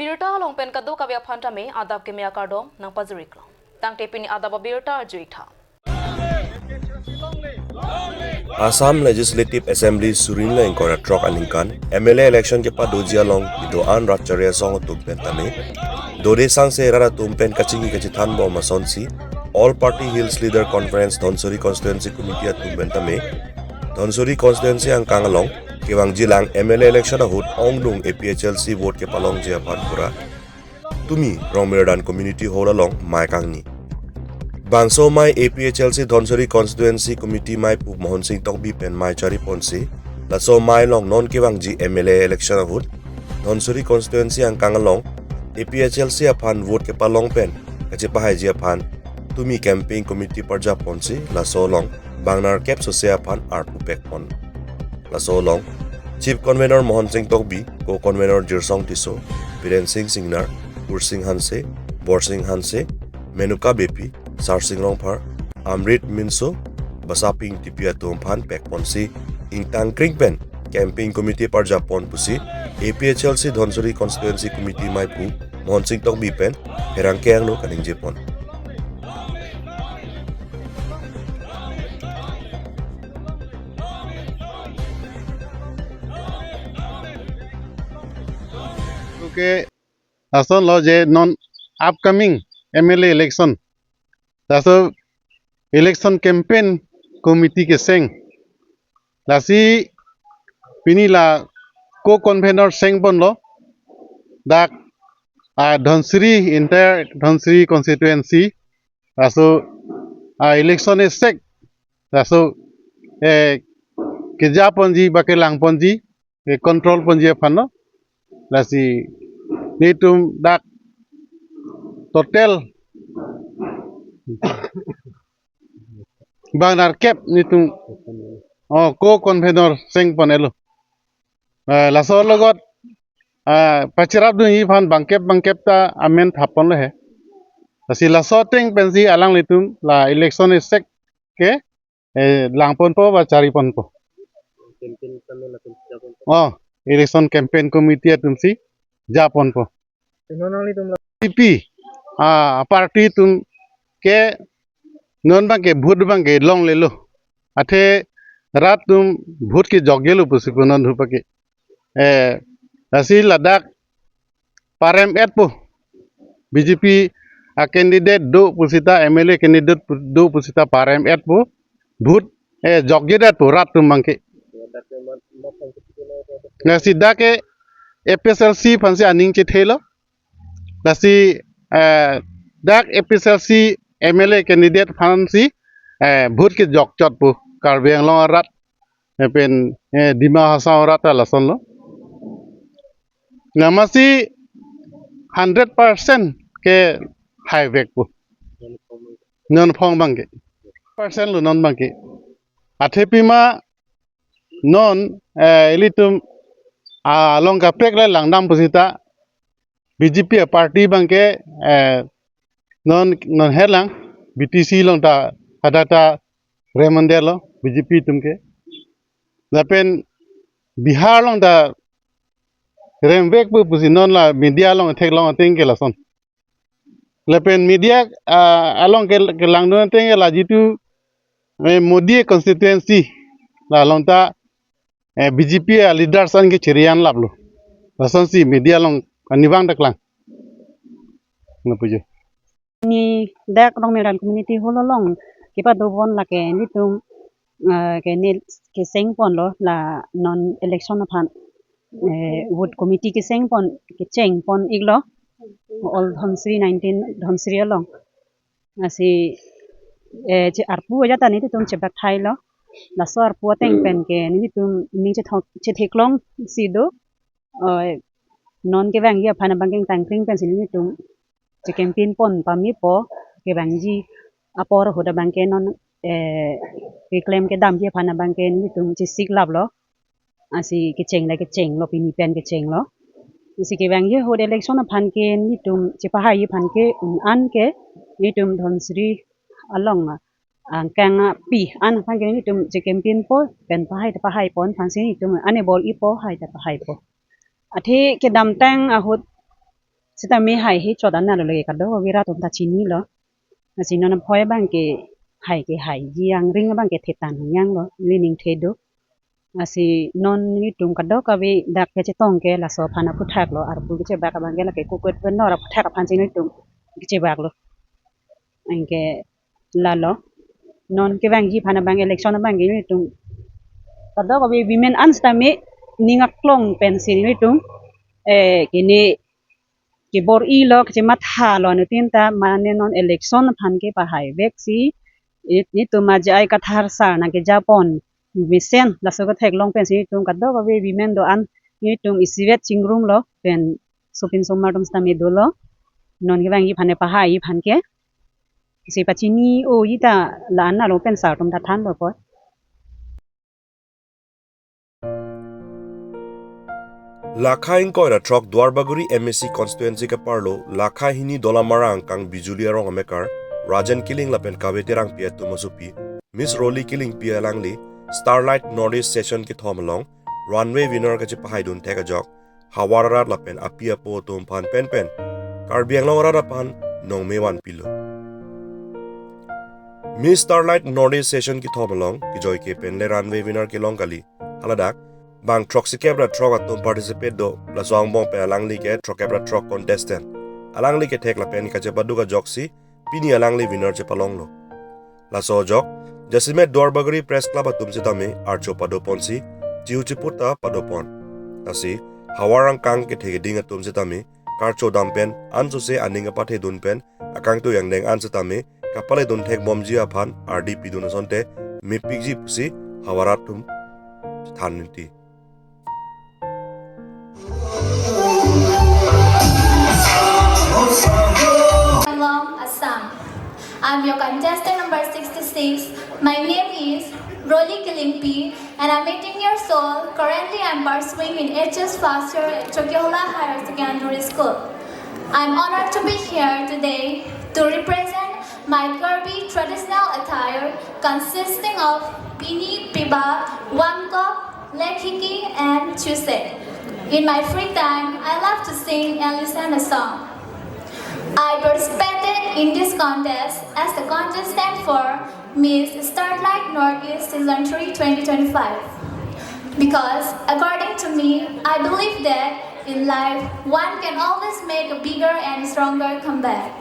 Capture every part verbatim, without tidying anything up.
Birta along pen kadokave aphan tame adap keme akardom nangpajir-iklo. Tangte pini adap abirta arju-ik tha. Assam Legislative Assembly surin le ingkoi ra throk aningkan M L A election kepadoji along kedo-an rat chari asong atum pen tame dode sangse rat atum pen kachingki kachethan bom asonsi All Party Hills Leader Conference Dhansiri Constituency Committee atum pen tame Dhansiri Constituency angkang along kevangjilang M L A election ahut ongdung A P H L C vote kepalongji aphan pura tumi Rongmirdan Community Hall along mei kangni. Bangso mei A P H L C Dhansiri Constituency Committee meiphu Mohon Sing Tokbi pen mei chariponsi, laso mei along non kevangji M L A election ahut Dhansiri Constituency angkang along A P H L C aphan vote kepalong pen kachepahaiji aphan tumi campaign committee parjaponsi laso along bang nerkep sose aphan arpu pekpon. Laso along Chief Convener Mohon Sing Tokbi, Co-Convener Jirsong Tisso, Biren Sing Singnar, Kursing Hanse, Borsing Hanse, Menuka Beypi, Sarsing Rongphar, Amrit Minso, Basaping Tipi atum aphan pekponsi ingtangkring pen campaign committee parjapon pusi A P H L C Dhansiri Constituency Committee meiphu Mohon Sing Tokbi pen pherangke angno kaningjepon. Oke, lason lo je non upcoming M L A election, laso election campaign committee kecheng, lasi pini la co-convener chengponlo, dak, ah, Dhansiri, entire Dhansiri constituency, laso, ah, election esek, laso, eh, kejaponji ba kelangponji, eh, control ponji aphanlo. Lasi netum dak total bang nerkep netum, oh, co-convener chengpon-etlo. Eh, laso alogot, eh, pachirapdunji aphan bangkep bangkep ta amen thapponlo he. Lasi laso ateng pensi alanglitum la election esek ke, eh, langponpo ba chariponpo. Campaign kami latum japonpo. Oh, election campaign committee atumsi japonpo. Ino nanglitum la B J P, ah, party atum ke non abangke vote abangke longlelo. Athe rat atum vote kejokjelo pusi pu non abangke. Eh, lasi ladak parem-etpo. B J P a candidate do pusita, M L A candidate pu-, do pusita parem-etpo. Vote, eh, jokjedetpo rat atum abangke. Lasi dak ke A P H L C aphansi aning chethelo. Lasi, eh, dak A P H L C M L A candidate aphansi, eh, vote kejokchotpo Karbi Anglong arat, eh, pen, eh, Dima Hasao arat ta lasonlo. Namasi hundred percent ke haivekpo. Non aphong abangke. Percent lo non abangke. Athe pima non, eh, ilitum, ah, along kaprek le langdam pusita B J P a party abangke, eh, non, non herlang B T C along ta hadak ta remandetlo B J P atum ke. Lapen Bihar along ta remvekpo pusi non la media along theklong ateng ke lason. Lapen media, ah, along ke, kelangdun ateng ke la jitu, eh, Modi constituency la along ta, eh, B J P a leaders an ke chiri-an laplo. Lasonsi media along anivang ta klang. Nangpujo. Ni dak Rongmirdan Community Hall along kepadopon lake netum, eh, ke ne kechengponlo la non election aphan, eh, vote committee kechengpon, kechengpon-iklo. All Dhansiri nineteen Dhansiri along. Lasi, eh, che arpu ajat ta netum chebak thailo. Laso arpu ateng pen ke netum ning chethok, chetheklongsi do. Eh, non kevangji aphan abangke ingtangkring pensi netum che campaign pon pamipo, kevangji apor ahut abangke non, eh, keklem kedamji aphan abangke netum chesik laplo. Lasi kecheng le kechenglo, pini pen kechenglo. Lasi kevangji ahut election aphan ke netum chepahaiji aphan ke un-an ke netum Dhansiri along angkang api an aphan ke netum che campaign po pen pahai ta pahaipon aphansi netum ane bol-ipo, hai ta pahaipo. Athe kedamtang ahut Sitame haihe chot an alo lake kadokave rat atum ta chinilo. Lasi non aphoi abang ke hai ke haiji, angring abang ke thetan hang lo, ili ning the do. Lasi non nelitum kadokave dak kechetong ke laso aphan aphuthak lo, arpu kechebak abang ke lake kukut penor aphuthak aphan si nelitum kechebak lo. Anke lalo non kevangji aphan abang, election abang ke nelitum kadokave women an sitame ning aklong pensi nelitum, eh, kene kebor-ilo, kachematha lo anuttin ta, mane non election aphan ke pahai vek si, i-, nelitum aja ai Kathar sar nangkejapon mesen, laso ketheklong pensi nelitum kadokave women do-an nelitum isivet chingrum lo, pen sopin somar atum sitame dolo. Non kevangji aphan, pahai aphan ke si pachini-oji ta la-an alo pen sar atum ta thanlo po. Lakha ingkoi ra throk Duarbagori M A C constituency keparlo lakha hini Dolamara angkang Bijuli arong amekar Rajen Killing lapen Kave Terangpi atum asopi Miss Roli Killingpi alangli Starlight North East Session kethom along runway winner kachepahaidun thek ajok havar arat lapen api apo atum aphan penpen Karbi Anglong arat aphan nongme vanpilo. Miss Starlight North East Session kethom along kejoike pen le runway winner kelong kali. Haladak bang throksikep ra throk atum participate do, laso angbong pen alangli ke throkkep ra throk contestant. Alangli kethek lapen kachepaduk ajoksi pini alangli winner chepalonglo. Laso ajok jasemet Duarbagori Press Club atum sitame archo padoponsi chihu chipu ta padopon. Lasi havar angkang kethe keding atum sitame karcho dam pen ansose aning apathedun pen akangtui angdeng an sitame kapaledun thekbomji aphan ardi pidun asonte mepikji pusi havar arat atum than ninti. Tanglong, Assam. I'm your contestant number sixty-six. My name is Roli Killingpi, and I'm eighteen years old. Currently, I'm pursuing in H S first year at Chokihola Higher Secondary School. I'm honored to be here today to represent my Karbi traditional attire consisting of pini, piba, wangkok, lekhiki, and chuse. In my free time, I love to sing and listen a song. I participated in this contest as the contestant for Miss Starlight Northeast Season three twenty twenty-five. Because, according to me, I believe that in life, one can always make a bigger and stronger comeback.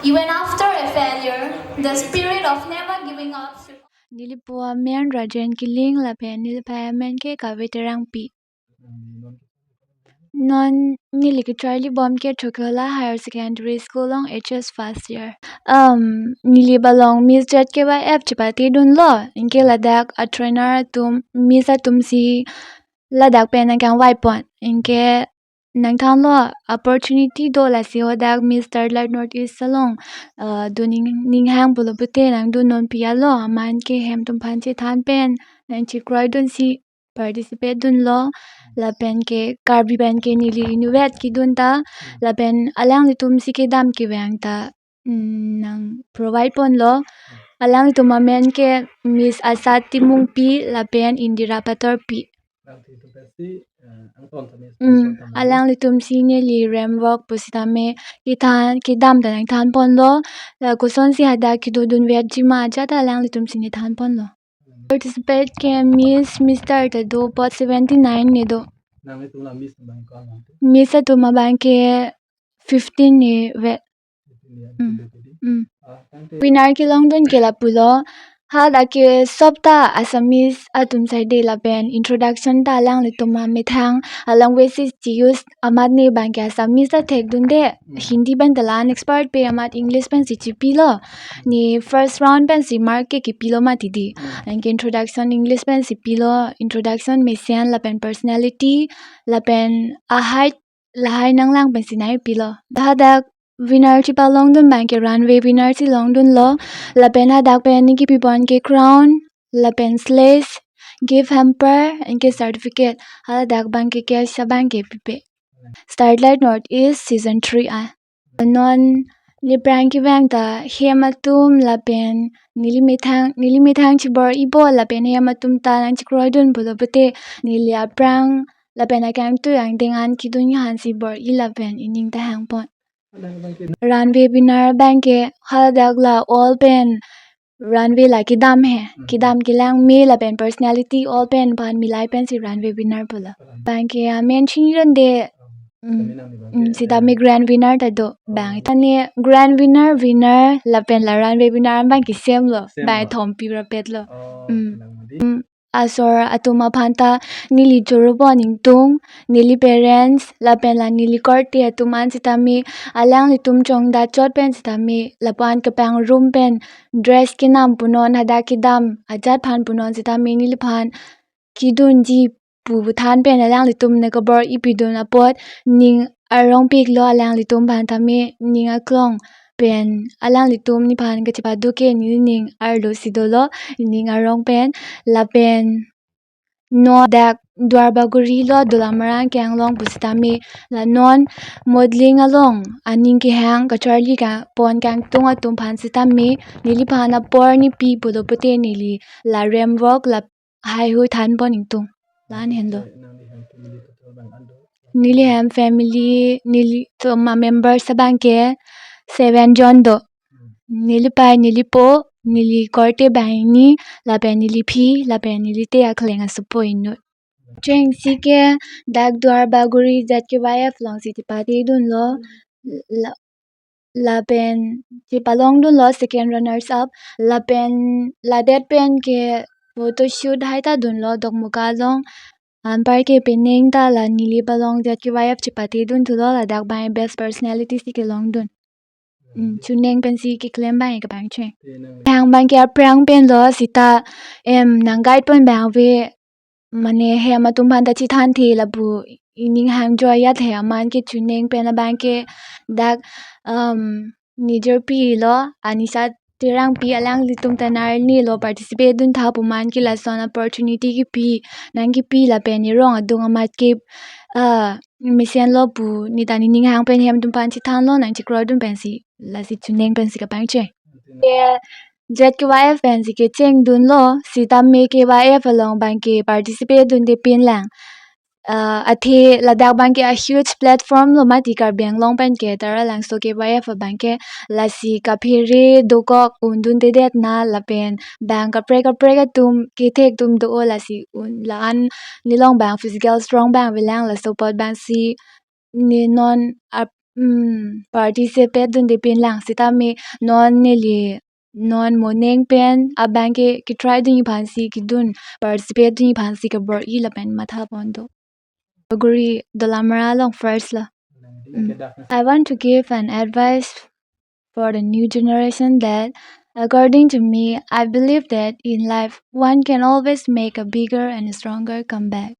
Even after a failure, the spirit of never giving up should Neli po amen Rajen Killing lapen neli pei amen ke Kave Terangpi. Non neli kecharlibom ke Chokihola Higher Secondary School along H S first year. Um, neli balong Miss Z K Y F chepatedunlo, anke ladak a trainer atum, Miss atum si ladak pen nangkangvaipon. Anke nangthanlo, opportunity do, lasi hadak Miss Starlight Northeast along, uh, dun ning, ning hang pulo pute nangdun non pi alo, aman ke hem atum aphan chethan pen nangchekroidunsi participate dunlo, lapen ke Karbi pen ke neli inutvet kedun ta, lapen alanglitum si kedam kevang ta, mm, nang provide ponlo. Alanglitum amen ke Miss Asat Timungpi lapen Indira Patorpi. Alangli atum si, eh, angton tame, mm, sponsor tame. Alanglitum si neli remvok pusitame kethan, kedam ta nangthan ponlo. La kosonsi hadak kedodunvetji ma ajat alanglitum si neli than ponlo. Participate ke Miss, Mister ta do, pot seventy-nine ne do. Nanglitum la Miss abang ko-an ante? Miss atum abang ke fifteen ne vet. Fifteen ne, mm, ante do kedi. Mm. Ah, ante. Winner kelongdun ke lapulo. Hadak ke sopta Assamese atum side lapen introduction ta alanglitum amethang, alang ways si use amat ne abang ke Assamese ta thekdunde, hmm, Hindi pen ta la-an expert pe, amat English pensi chipilo. Hmm. Ne first round pensi mark ke kipilo mati di. Hmm. Anke introduction English pensi pilo, introduction mesen lapen personality, lapen a height lahai nanglang pensi nai pilo. Hadak winner chepalongdun abang ke runway winner si longdunlo, lapen hadak pen ne kepipon ke crown, lapen sledge, gift hamper, anke certificate, hadak abang ke cash abang ke pipe. Starlight Northeast Season three a. Non neli aphrang kevang ta hem atum lapen neli methang, neli methang chibor-ipo lapen hem atum ta nangchekroidun pulo pute neli aphrang lapen akangtui angdeng an kedun aphansi bor-i lapen ining ta hangpon. Runway winner abang ke haladak la all pen runway la kedam he. Hmm. Kedam kelang me lapen personality all pen aphan milai pensi runway winner pulo. Abang ke amen chingron de. Hmm. Hmm, sitame grand winner ta do. Abang, oh, tane grand winner, winner lapen la runway winner abang ke same lo. Same lo. Abang thompi rapet lo. Oh, hmm. Asor atum aphan ta neli choro pon ingtung, neli parents lapen la neli korte atum an sitame alanglitum chongdat chot pen sitame lapu-an kepangrum pen dress kenam punon, hadak kedam ajat aphan punon sitame neliphan kedunji pu puthan pen alanglitum ne kabor-i pidun apot ning arongpik lo alanglitum aphan tame, ning aklong pen alanglitum nephan kachepaduk ke nening arlo si dolo, ning arong pen. Lapen non dak Duarbagori lo, Dolamara angkang along pusitame, la non modeling along aning kehang kacharli kapon kangtung atum aphan sitame, neliphan apor nepi pulo pute neli la remvok la heihui than pon ingtung. La-an henlo. Neli hem family, nelitum amembers abang ke seven jon do. Neli pai, neli po, neli korte banghini, lapen neli phi, lapen neli te akleng asopo inut. Chengsi ke dak Duarbagori Z K Y F alongsi chepate dunlo. La, lapen chepalong dunlo second runners up. Lapen ladet pen ke photo shoot hai ta dunlo Dokmoka along. Anpar ke penang ta la neli palong Z K Y F chepate dunthulo, ladak abang best personality si kelong dun. Hmm, chuneng pensi keklem abang ke pangcheng. Hang abang ke aphrang pen lo sita, em, nang guide pon abang ave, mane hem atum aphan ta chethanthe lapu ining hang joyat he aman ke chuneng pen abang ke dak, um, nijor pi lo, Anisa Terangpi, alanglitum ta narni lo participate duntha pu aman ke lason opportunity kipi, nang kipi lapen erong adung amat ke, ah, mesen lo pu neta nening hang pen hem atum aphan chethanlo, nang chekro dun pensi, lasi chuneng pensi kapangcheng. Ke Z K Y F pensi kecheng dunlo, sitame K Y F along abang ke participate dunde pinlang. Ah, athe ladak abang ke a huge platform lo mati Karbi Anglong pen ke Taralangso K Y F abang ke, lasi kaphere dokok un dundedet na lapen abang kaprek kaprek atum kethek atum do-o lasi un la-an nelong abang physical strong abang avelang, laso apot abangsi ne non ap-, mm, participate dunde pinlang sitame non neli non moning pen abang ke ketry dunji aphansi kedun, participate dunji aphansi kabor-i lapen matha pon do. Guri Dolamara along first lo. Mm. I want to give an advice for the new generation that, according to me, I believe that in life, one can always make a bigger and stronger comeback.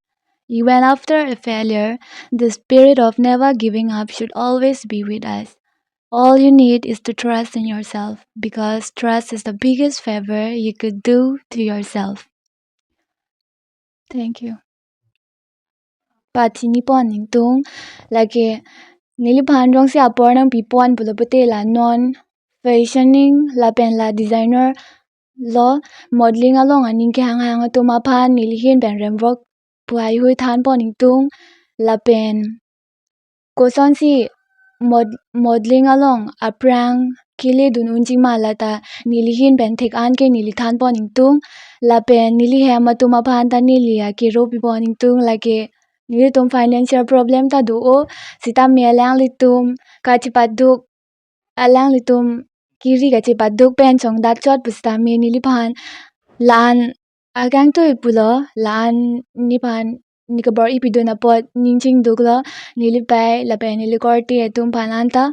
Even after a failure, the spirit of never giving up should always be with us. All you need is to trust in yourself, because trust is the biggest favor you could do to yourself. Thank you. Pachini pon ingtung, lake neliphan jongsi apor nangpi pon pulo pute la non fashioning lapen la designer lo, modeling along aning kehang hang atum aphan neli ahin pen remvok pu heihui than pon ingtung, lapen kosonsi mod-, modeling along aphrang kele dun unji ma lata neli ahin pen thek-an ke neli than pon ingtung, lapen neli hem atum aphan ta neli akero pi pon ingtung, lake nelitum financial problem ta do-o, sitame alanglitum kachepaduk, alanglitum kiri kachepaduk pen chongdat chot pusitame neliphan la-an akangtui pulo, la-an nephan ne kabor-i pidun apot ning chingduk lo, neli pai lapen neli korte atum aphan anta.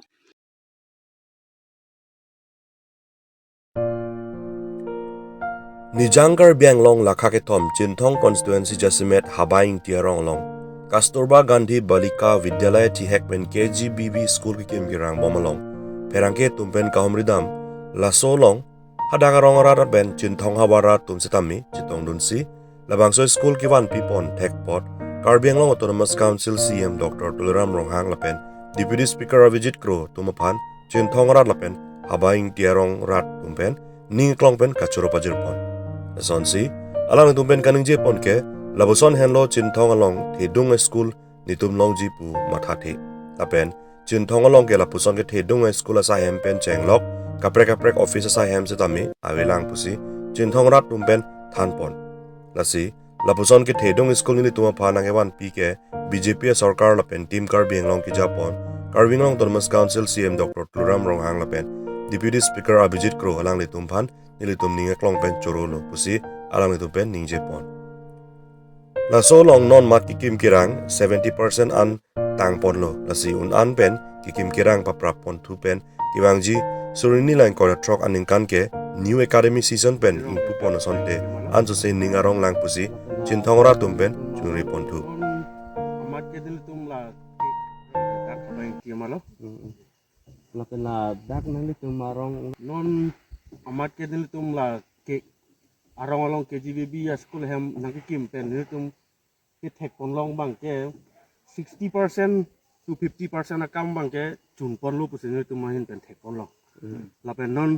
Nijang Karbi Anglong lakha kethom Chinthong constituency jasemet Habai Ingti arong along Kasturba Gandhi Balika Vidyalaya thihek pen K G B V school kekim kerang bom along pherangke atum pen kahumri dam. Laso along hadak arong arat pen Chinthong havar arat atum sitame chetongdunsi labangso school kevan pi pon thekpot Karbi Anglong Autonomous Council C E M Doctor Tuliram Ronghang lapen Deputy Speaker Avijit Kro atum aphan Chinthong arat lapen Habai Ingti arong arat atum pen ning aklong pen kachoro pajir pon. Lasonsi alangtum pen kaningje pon ke, lapuson henlo Chinthong along thedung school netum longji pu mathathe. Lapen Chinthong along ke lapuson kethedung a-school asai ahem pen chenglok, kaprek kaprek office asai ahem setame avelang pusi Chinthong arat atum pen thanpon. Lasi lapuson kethedung school nelitum aphan nangkevanpi ke B J P asorkar lapen Team Karbi Anglong kejapon, Karbi Anglong Autonomous Council C E M Doctor Tuliram Ronghang lapen Deputy Speaker Abhijit Kro alanglitum aphan nelitum ning aklong pen chorolo pusi alanglitum pen ningjepon. Laso along non mat kekim kerang seventy percent an tangponlo, lasi un-an pen kekim kerang paprap ponthu pen kevangji suri hini ingkoi ra throk aningkan ke new academic session pen ingpupon asonte ansose ning arong lang pusi Chinthong arat atum pen chunri ponthu. Amat ke nelitum la dak apa yang dia malah. Lapen ladak nanglitum arong. Non amat ke nelitum la ke arong along K G B B a-school ahem nangkekim pen nelitum kethekponlong abang ke sixty percent to fifty percent akam abang ke chunponlo pusi nelitum ahin pen thekponlong. Hmm. Lapen non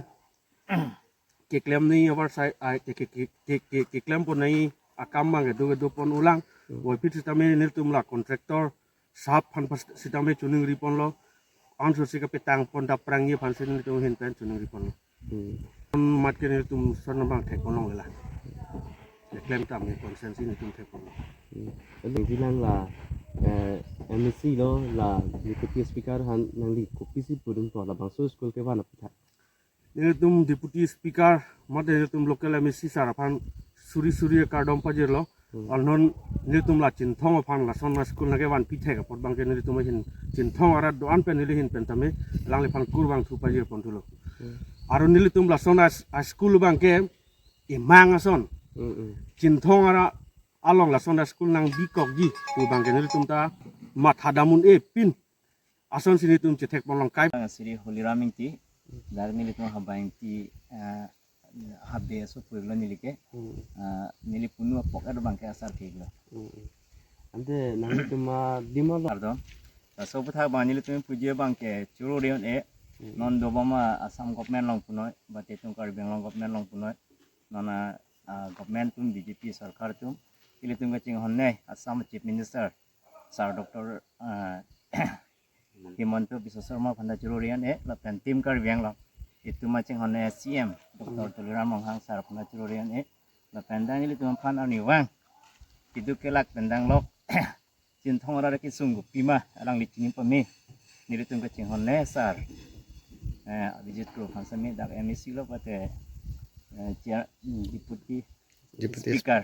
keklem ni abar sai, ai, ke, ke, ke, ke, ke, keklem pon ni akam abang ke do, do pon ulang. Hmm. Boipit sitame nelitum la contractor sahab aphan pas sitame chuningri ponlo. Ansose kapetang pon dapprangji aphan si nelitum ahin pen chuningri ponlo. Hmm. Mat ke nelitum son abang thekponlong la. Keklem tame consent si nelitum thekponlong. Hmm. Lalu bilang la, eh, M A C lo la Deputy Speaker aphan nangli kopisi pudun to labangso school kevan apitha. Nelitum Deputy Speaker, mate nelitum local M A C sir aphan suri suri kardom pajirlo. Hmm. Alnon nelitum la Chinthong aphan lason a-school nangkevanpi thek apot abang ke nelitum ahin Chinthong arat do-an pen neli ahin pen tame alangliphan kurvangthu pajir ponthulo. Hmm. Aron nelitum lason a-, a-school abang ke emang ason. Hmm, hmm. Chinthong arat along lason a-school nangbikokji pu abang ke nelitum ta mathadam un-e pin. Asonsi nelitum chethekponlong kai. Bang Sri Holiram Ingti, dak nelitum Habang Ingti, eh, Habe aso pulo neli ke, hmm, eh, neli punu apok ado abang ke asar kilo. Hmm. Ante nanglitum adim lo. Pardon. Laso aputhak abang nelitum puji abang ke choro re-un-e, hmm, non dobom a Assam government along punoi, bate itum Karbi Anglong government along punoi, non a, ah, government atum B J P sorkar atum, ilitum kachinghon ne Assam Chief Minister, Sir Doctor, ah, Himanta Biswa Sarma aphan ta choro re-un-e, lapen Team Karbi Anglong itum kachinghon ne C M Doctor, hmm, Tuliram Ronghang sir aphan ta choro re-un-e, lapen dak nelitum aphan arnivang keduk kelak pen danglok Chinthong arat kesung kopima alangli chini pame, nelitum kachinghon ne sir, eh, Abhijit Kro aphan sitame dak M A C lo pate, eh, chair, hmm, Deputy, Deputy Speaker.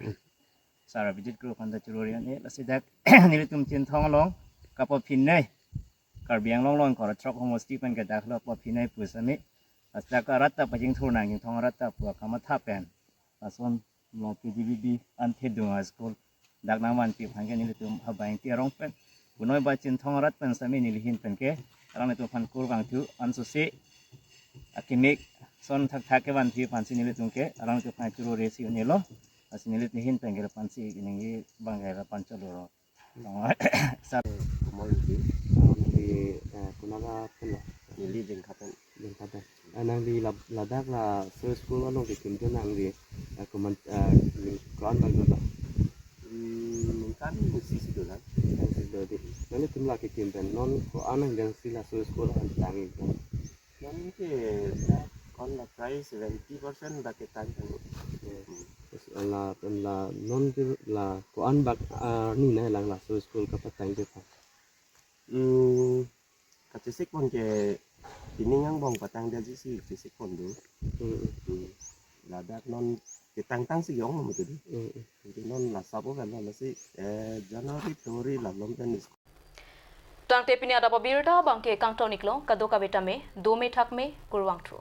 Sir Abhijit Kro aphan ta choro re-un-e, lasi dak nelitum Chinthong along kapaphinei, Karbi Anglong along ingkoi ra throk homosti pen ke dak lo paphinei pu sitame, lasi dak arat ta pachingthur nang, Chinthong arat ta pu akamatha pen, lason lo K G B B an thedung a-school dak nangvanpi aphan ke nelitum Habang Ingti arong pen, punoi ba Chinthong arat pen sitame neli ahin pen ke alanglitum aphan kurvangthu, ansose akemik ason thakthak kevanpi aphan si nelitum ke alanglitum aphan choro re si un-elo. Lasi nelitum ahin pen ke lapu-an si ningje abang ke lapu-an choro ro. Sir. Kumar Ingti. Nangli, eh, konat pen lo? Neli Jengkha pen. Jengkha pen. Eh, nangli la, ladak laso school along kekim atum nangli, eh, koman, eh, nangli ko-an bak dolo? Hmm, ningkan isi si dolang. Ningkan isi dolo dei. Nanglitum la kekim pen non ko-an nangli si laso school an tangji? Non ke dak kon la prai seventy percent dak ketang tang. Ya. Hmm. Terus la, la non ke la ko-an bak, ah, ni na lang laso school kapatangji aphan? Hmm, kachesik pon ke pining angbong patangdetji si chesik pon do. Hmm. Hmm. Ladak non ketang tang si ong lo mati do. Hmm. Jadi non la sabo kan non si, eh, January, February la lom pen. Tangte pini adap abirta abang ke kangton-iklo, kadokave tame dome thakme, kurvangthu.